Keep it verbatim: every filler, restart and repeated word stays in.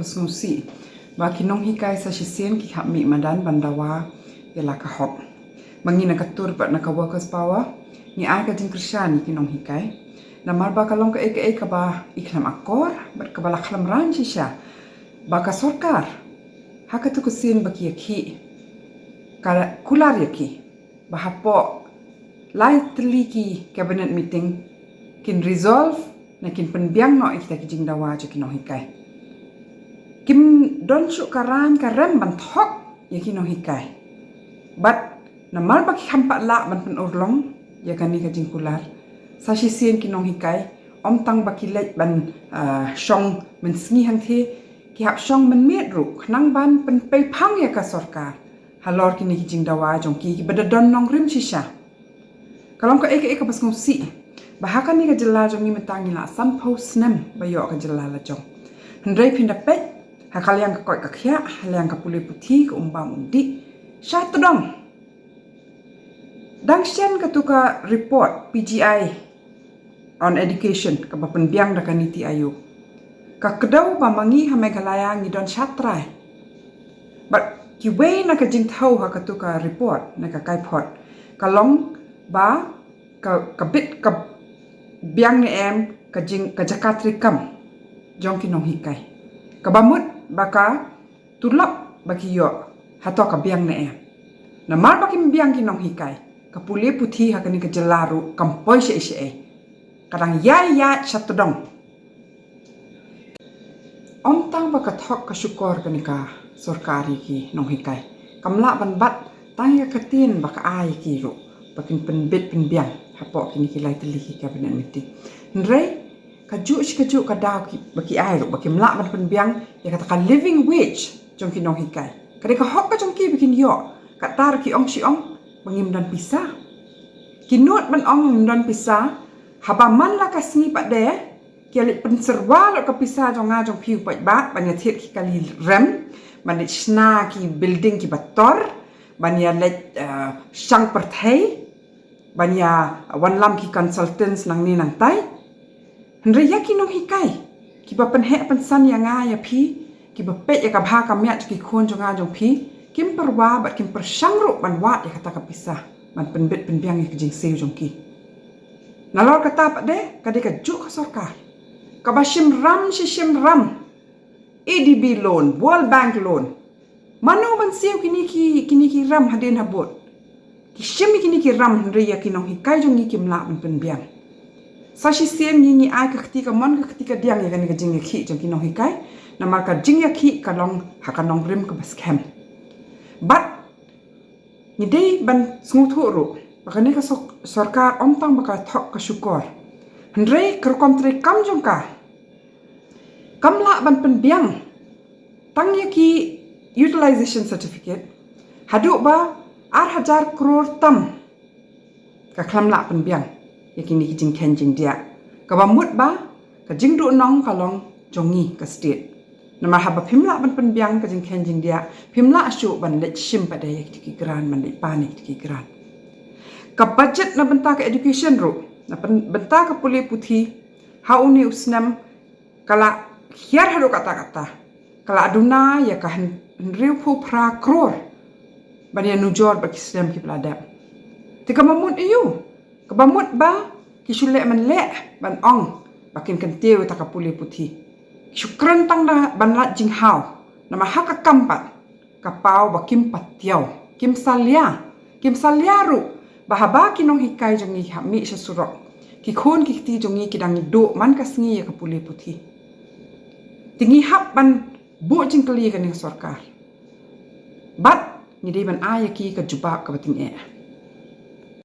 Sngewsih ba ki nonghikai sa shisien ki hap mih madan ban dawa ïa la ka hok. Ba ngi na ka tur bad na ka workers power ngi ai ka jingkyrshan ïa ki nonghikai. Namar ba ka long kaei kaei kaba i khlem akor bad kaba la khlem rang shisha ba ka sorkar ha katu ka sien ba ki ïakhih ka kular ïa ki ba hapoh lai tylli ki cabinet meeting kin resolve ne kin pynbiang noh ïa kita ki jingdawa jong ki nonghikai. Kim don shuh ka rang ka rem ban thok ïa ki nonghikai. Bad namar ba ki kham pat lah ban pynurlong ïa kane ka jingkular, sa shisien ki nonghikai ym tang ba ki leit ban, ah, shong mynsngi hangthie, ki hap shong mynmiet ruh khnang ban pynpei phang ïa ka sorkar halor kine ki jingdawa jong ki kiba da don nongrim shisha. Ka long kaei kaei kaba sngewsih ba ha kane ka jylla jong ngi mynta ngi la sanphew snem ba ïoh ka jylla la jong. Hynrei phin da peit ha ka liang ka koit ka khiah, ha liang ka pule puthi, ka um bam um dih, sha tdong. Dang shen katu ka report P G I on education kaba pynbiang da ka NITI Aayog, ka kdew ba ma ngi ha Meghalaya ngi don shatrai. Bad kiwei na ka jingthew ha katu ka report na ka kaiphod ka long ba ka, ka bit ka biang ne em ka jing, ka jaka treikam jong ki nonghikai, kaba mut ba ka tulop ba ki ïoh hato ka biang ne em. Namar ba kim biang ki nonghikai, ka pule puthi ha kane ka jylla ruh kam poi shaei shaei, ka dang ïai ïaid sha tdong. Ym tang ba ka thok ka shukor kane ka sorkar ïa ki nonghikai, kam lah ban bat tang ïa ka ktien ba ka ai ïa ki ruh ba kin pynbit pynbiang hapoh kine ki lai tylli ki cabinet meeting. Hynrei kajuh shi kajuh ka daw ki, ba ki ai ruh ba kim lah ban pynbiang ïa kata ka living wage jong ki nonghikai. Ka dei ka hok ka jong ki ba kin ïoh. Kata ruh ki ong shi ong ba ngim don pisa. Ki nud ban ong ngim don pisa, haba man la ka sngi pat de ki ïa leit pynsyrwa lut ka pisa jong nga jong phi u paidbah ban ïa thied ki kali rem, ban leit shna ki building kiba tor, ban ïa leit, eh, shang pyrthei, ban ïa wanlam ki consultants nangne nangtai. Hynrei ïa ki nonghikai kiba pynheh pynsan ïa nga ïa phi, kiba peit ïa ka bha ka miat jong ki khun jong nga jong phi, kim pyrwa bad kim pyrshang ruh ban wad ïa kata ka pisa ban pynbit pynbiang ïa ka jingsiew jong ki. Nalor kata pat de ka dei kajuh ka sorkar kaba shim ram shi shim ram, A D B loan, World Bank loan. Mano ban siew kine ki, kine ki ram hadien habud? Ki shim ïa kine ki ram hynrei ïa ki nonghikai jong ngi kim lah ban pynbiang. Sa shisien ngi, ngi ai ka kti kamon ka kti kadiang ïa kane ka jingïakhih jong ki nonghikai. Namar ka jingïakhih ka long ha ka nongrim kaba skhem. Bad ngi dei ban sngewthuh ruh ba kane ka sor-, sorkar ym tang ba ka thok ka shukor, hynrei ka rukom treikam jong ka kam lah ban pynbiang tang ïa ki utilization certificate haduh ba ar hajar klur tam. Ka khlem lah pynbiang ïa kine ki jingkheiñ jingdiah, kaba mut ba ka jingduhnong ka long jong ngi ka state. Namar haba phim lah ban pynbiang ka jingkheiñ jingdiah, phim lah shuh ban leit shim pat de ïa ki grant, ban leit pan ïa ki grant. Ka budget na bynta ka education ruh, na pyn-, bynta ka pule puthi, ha une u snem ka la hiar haduh katta katta, ka la duna ïa ka hyn-, hynriewphew phra klur ban ïa nujor bad ki snem kiba la dep. Te kaba mut aïu? Kaba mut ba ki shu leh man leh ban ong ba kin kyntiew ïa ta ka pule puthi. Ki shu kren tang da ban lait jinghaw. Namar ha ka kam pat ka paw ba kim patiaw, kim salia, kim salia ruh ba haba ki nonghikai jong ngi hap mih sha surok, ki khun ki kti jong ngi ki dang duh man ka sngi ïa ka pule puthi. Te ngi hap ban buh jingkylli ïa kane ka sorkar. Bad ngi dei ban ai ïa ki ka jubab kaba tyngeh.